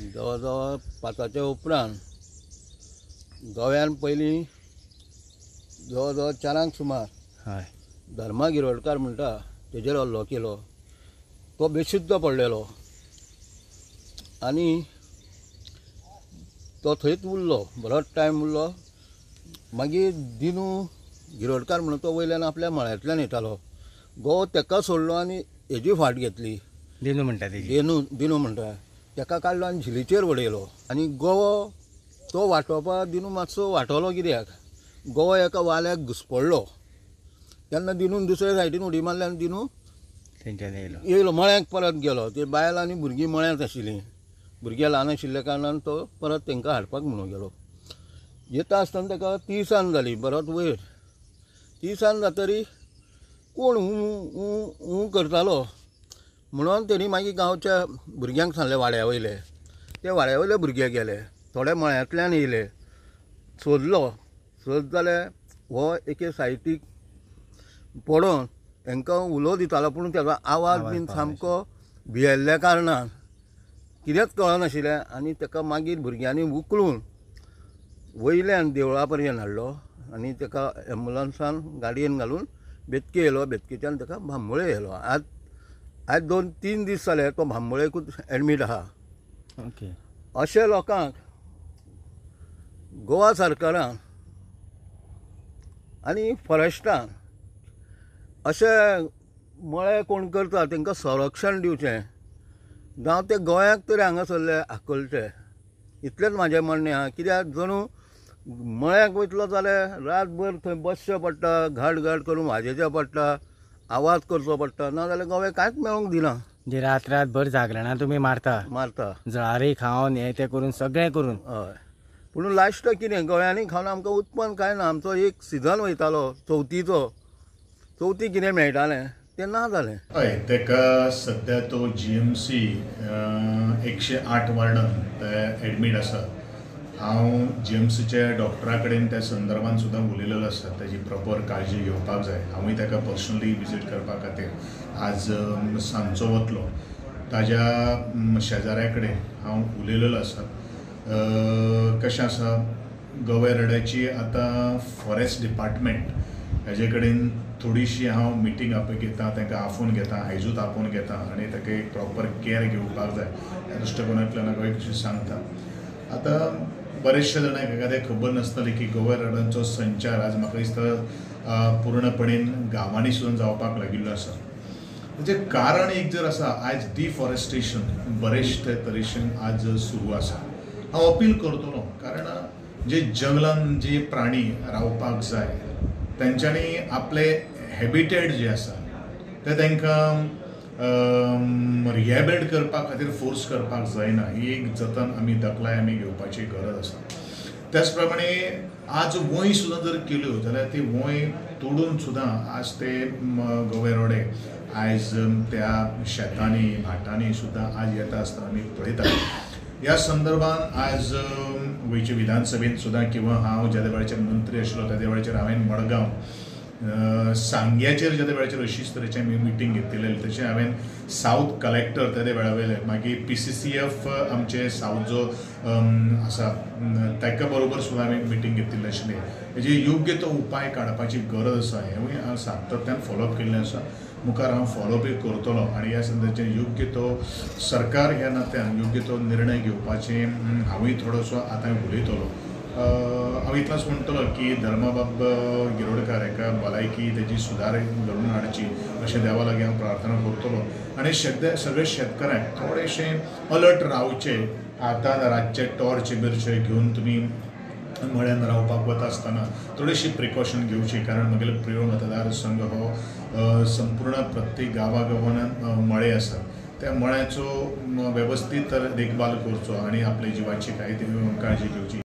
जवळ जवळ 5 उपरांत गोव्यान पयलीं जवळ जवळ 4 सुमार हय धर्मा गिरोडकार म्हणटा तेजेर हल्लो केलो. तो बेशुद्ध पडलेलो आनी तो थंयच उरलो, बरोच टायम उरलो. मागीर दिनू गिरोडकार म्हणून तो वयल्यान आपल्या मळ्यांतल्यान येतालो, गोवो तेका सोडलो आनी हेजी फाट घेतली. दिनू म्हणटा तेजी, दिनू म्हणटा तेका काडलो आनी झिलीचेर वडयलो. आनी गोवो तो वाटोवपा दिनू मातसो वाटोलो कित्याक गोवो एका वाल्याक घुसपडलो तेन्ना दिनून दुसऱ्या सायडीन उडी मारली आनी दिनू तेंच्यान येयलो मळ्याक परत गेलो. ते बायल आनी भुरगीं मळ्यांत आशिल्लीं, भुरगे ल्हान आशिल्ल्या कारणान तो परत तांकां हाडपाक म्हणून गेलो. येता आसतना ताका तिनसांज जाली, बरोच वयर तिनसांज जातरी कोण हूं हूं हूं करतालो म्हणून तेणी मागीर गांवच्या भुरग्यांक सांगलें, वाड्या वयले. ते वाड्या वयले भुरगे गेले, थोडे मळ्यांतल्यान येयले, सोदलो. सोद जाल्यार हो एके सायटीक पडोन तांकां उलो दितालो, पूण ताजो आवाज बीन सामको भियेल्ल्या कारणान कितेंच कळनाशिल्लें. आनी ताका मागीर भुरग्यांनी उखलून वयल्यान देवळा पर्यंत हाडलो आनी ताका एम्बुलन्सान गाडयेन घालून बेतके येयलो. बेतकेच्यान ताका बांबोळे येयलो. आज आज 2-3 दीस जाले तो बांबोळेकूच एडमीट आहा. ओके. अशे लोकांक गोवा सरकारान आनी फॉरेस्टान अशे मळे कोण करता तांकां संरक्षण दिवचें, जावं ते गोंयाक तरी हांगासरले आकलचे, इतलेंच म्हाजें म्हणणें आहा. कित्याक जणू मळ्याक वयतलो जाल्यार रातभर थंय बसचें पडटा, घाट घाट करून वाजेचें पडटा, आवाज करचो पडटा, ना जाल्यार गोव्याक कांयच मेळोंक दिना. म्हणजे रात रातभर जागरणां तुमी मारता, जळारी खावन हें तें करून सगळें करून. हय, पूण लास्ट कितें गोव्यांनी खावन आमकां उत्पन्न कांय ना. आमचो एक सिजन वयतालो चवथीचो, चवथी कितें मेळटालें तें ना जालें. हय, ताका सद्या तो GMC 108 वार्डान ते एडमीट आसा. हांव GMCच्या डॉक्टरा कडेन त्या संदर्भान सुद्दां उलयलेलो आसा. ताजी प्रॉपर काळजी घेवपाक जाय. हांवूय ताका पर्सनली विजीट करपा खातीर आज सांजचो वतलो. ताज्या शेजाऱ्या कडेन हांव उलयलेलो आसा. कशें आसा, गवे रड्याची आतां फॉरेस्ट डिपार्टमेंट हेजे कडेन थोडीशी हांव मिटींग आपय घेता, तांकां आफोवन घेता, आयजूच आपोवन घेता आनी ताका एक प्रॉपर केअर घेवपाक जाय ह्या दृश्टिकोनांतल्यान हांव कशें सांगता. आतां बरेचशे जाणांक एखादें खबर नासतलें की गवे रड्यांचो संचार आज म्हाका दिसता पूर्णपणेन गांवांनी सुद्दां जावपाक लागिल्लो आसा. ताचें कारण एक जर आसा, आयज डिफॉरेस्टेशन बरेचशे तरेन आज सुरू आसा. हांव अपील करतलो, कारण जे जंगलान जे प्राणी रावपाक जाय तेंच्यांनी आपले हॅबिटेट जे आसा ते तांकां रिहॅबिलिटेट करपा खातीर फोर्स करपाक जायना. ही एक जतन आमी दखलाय आमी घेवपाची गरज आसा. त्याच प्रमाणे आज वंय सुद्दां जर केल्यो जाल्यार ती वंय तोडून सुद्दां आज ते गवे रोडे आयज त्या शेतांनी भाटांनी सुद्दां आज येता आसतना आमी पळयतात. ह्या संदर्भान आज गोंयचे विधानसभेन सुद्दां किंवा हांव ज्या वेळाचेर मंत्री आशिल्लो त्या वेळाचेर हांवें मडगांव सांग्याचेर ज्या वेळाचेर अशीच तरेची आमी मिटींग घेतिल्ली, तशें हांवें सावथ कलेक्टर त्या वेळा वयले, मागीर PCCF आमचे सावथ जो आसा ताका बरोबर सुद्दां हांवें मिटींग घेतिल्ली आशिल्ली. हेजे योग्य तो उपाय काडपाची गरज आसा हेंवूय हांव सातत्यान फॉलोअप केल्लें आसा. मुखार हांव फॉलोअपय करतलो आनी ह्या संदर्भाचेर योग्य तो सरकार ह्या नात्यान योग्य तो निर्णय घेवपाचें हांवूय थोडोसो आतां उलयतलो. हांव इतलोच म्हणटलो की धर्माबाब गिरोडकार हाका भलायकी तेजी सुदार घडोवन हाडची अशें देवा लागीं हांव प्रार्थना करतलो आनी सगळे शेतकऱ्यांक थोडेशें अलर्ट रावचें. आतां रातचे टॉर्च बिर्चे घेवन तुमी मळ्यान रावपाक वता आसतना थोडीशी प्रिकॉशन घेवची, कारण म्हगेलो प्रियोळ मतदारसंघ हो संपूर्ण प्रत्येक गांवागांवान मळे आसा. त्या मळ्याचो वेवस्थीत देखभाल करचो आनी आपल्या जिवाची कांय काळजी घेवची.